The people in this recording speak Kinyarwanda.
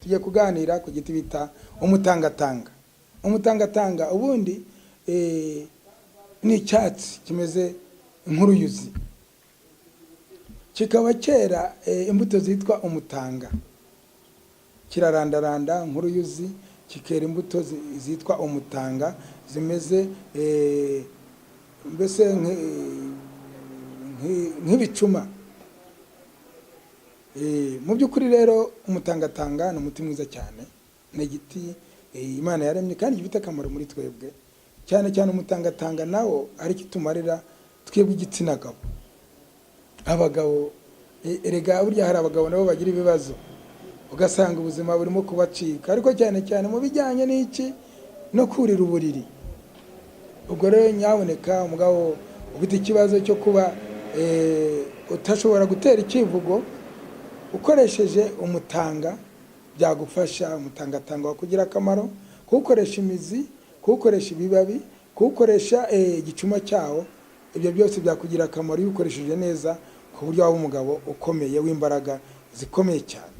Tugiye kuganira ku giti bita umutangatanga. Umutangatanga ubundi ni icyatsi kimeze nk'uruyuzi, kikaba cyera imbuto zitwa umutanga. Kirarandaranda nk'uruyuzi, kikera imbuto zitwa umutanga, zimeze mbese nk'ibicuma. Mu by'ukuri rero umutangatanga ni umuti mwiza cyane, ni igiti Imana yaremye kandi gifite akamaro muri twebwe. Cyane cyane umutangatanga nawo ari icyo utumarira twebwe igitsina gabo, abagabo. Erega burya hari abagabo nabo bagira ibibazo, ugasanga ubuzima burimo kubacika, ariko cyane cyane mu bijyanye n'iki? No kurira uburiri. Ubwo rero nyaboneka, umugabo ufite ikibazo cyo kuba utashobora gutera icyivugo, ukoresheje umutanga byagufasha. Umutangatanga wakugira akamaro, kuwukoresha imizi, kuwukoresha ibibabi, kuwukoresha igicuma cyawo, ibyo byose byakugira akamaro iyo ukoresheje neza, ku buryo waba umugabo ukomeye w'imbaraga zikomeye cyane.